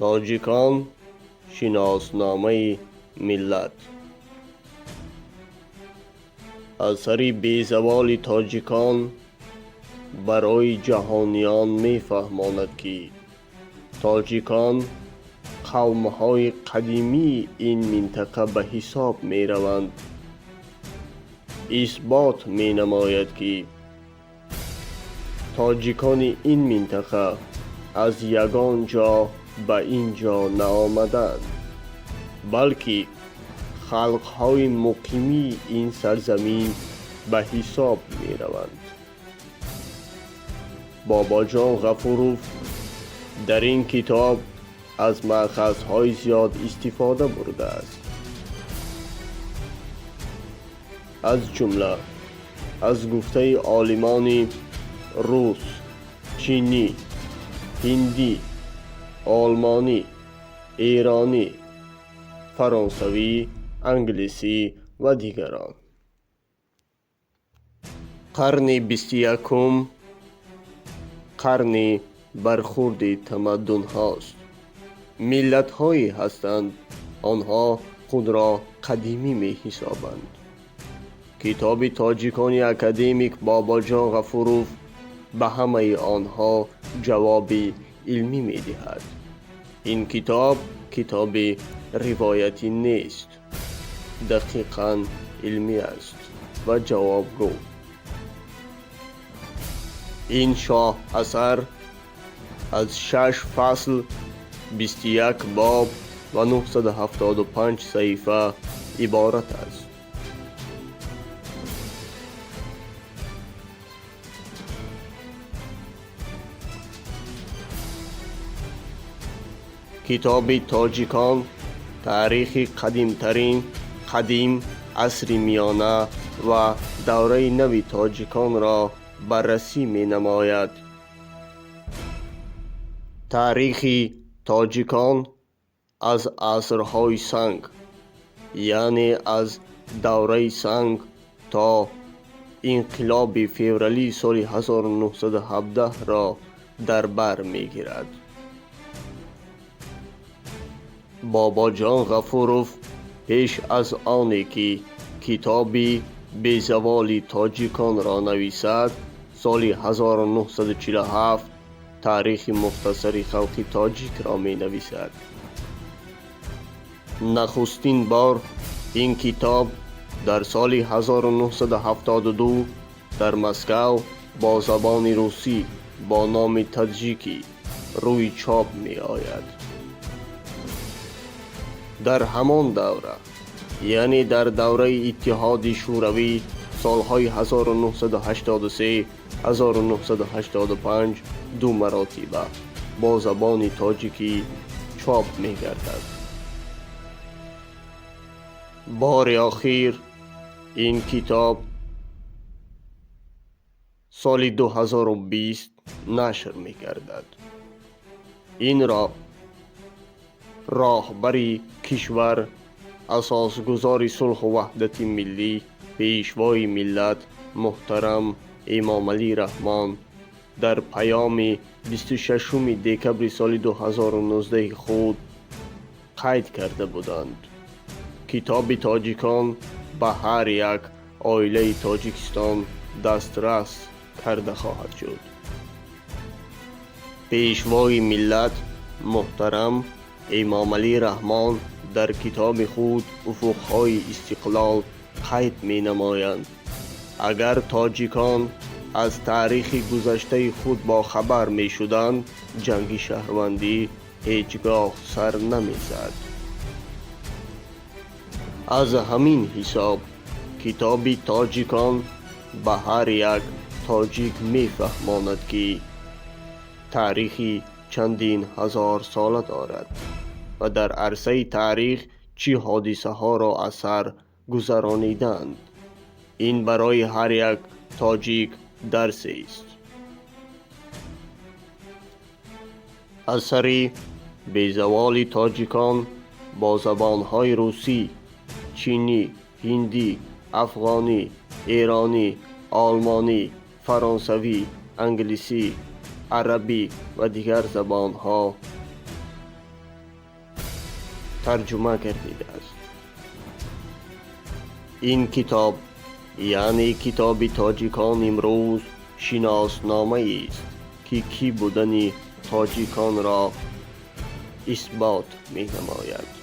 Тоҷикон: шиносномаи миллат. Асари безаволи тоҷикон барои ҷаҳониён мефаҳмонад, ки тоҷикон қавмҳои қадимии ин минтақа ба ҳисоб мераванд. Исбот менамояд, ки тоҷикони ин минтақа аз ягон ҷо ба ин ҷо наомаданд, балки халқҳои муқимии ин сарзамин ба ҳисоб мераванд. Бобоҷон Ғафуров дар ин китоб аз маъхазҳои зиёд истифода бурдааст, аз ҷумла аз гуфтаи олимони рус, чинӣ, ҳиндӣ, олмонӣ, эронӣ, фаронсавӣ, англисӣ ва дигарон. Қарни 21 қарни бархурди тамаддунҳост. Миллатҳое ҳастанд, онҳо худро қадимӣ меҳисобанд. Китоби тоҷикони академик Бобоҷон Ғафуров ба ҳамаи онҳо ҷавоби илмӣ медиҳад. Ин китоб китоби ривоятӣ нест, дақиқан илмӣ аст ва ҷавобгӯ. Ин шоҳ асар аз 6 фасл, 21 боб ва 975 саҳифа иборат аст. Китоби тоҷикон таърихи қадимтарин, қадим, асри миёна ва давраи нави тоҷиконро баррасӣ менамояд. Таърихи тоҷикон аз асрҳои санг, яъне аз давраи санг то инқилоби феврали соли 1917-ро дар бар мегирад. Бобоҷон Ғафуров пеш аз оне ки китоби безаволи тоҷиконро нависад, соли 1947 таърихи мухтасари халқи тоҷикро менависад. Нахустин бор ин китоб дар соли 1972 дар Москав бо забони русӣ бо номи Таджики рӯи чоп меояд. Дар ҳамон давра, яъне дар давраи Иттиҳоди Шӯравӣ, солҳои 1983, 1985 ду маротиба бо забони тоҷикӣ чоп мегардад. Бори охир ин китоб соли 2020 нашр мегардад. Инро роҳбари кишвар, асосгузори сулҳу ваҳдати миллӣ, пешвои миллат муҳтарам Эмомалӣ Раҳмон дар паёми 26 декабри соли 2019 худ қайд карда буданд. Китоби тоҷикон ба ҳар як оилаи Тоҷикистон дастрас карда хоҳад шуд. Пешвои миллат муҳтарам Эмомалӣ Раҳмон дар китоби худ Уфуқҳои истиқлол қайд менамоянд: агар тоҷикон аз таърихи гузаштаи худ бохабар мешуданд, ҷанги шаҳрвандӣ ҳеҷ гоҳ сар намезад. Аз ҳамин ҳисоб китоби тоҷикон ба ҳар як тоҷик мефаҳмонад, ки таърихи чандин ҳазор сола дорад ва дар арсаи таърих чӣ ҳодисаҳоро аз сар гузарониданд. Ин барои ҳар як тоҷик дарсест. Асари безаволи тоҷикон бо забонҳои русӣ, чинӣ, ҳиндӣ, афғонӣ, эронӣ, олмонӣ, фаронсавӣ, англисӣ, арабӣ ва дигар забонҳо Тарҷума гардидааст. Ин китоб, яъне китоби тоҷикон, имрӯз шиносномаест, ки кӣ будани тоҷиконро исбот менамояд.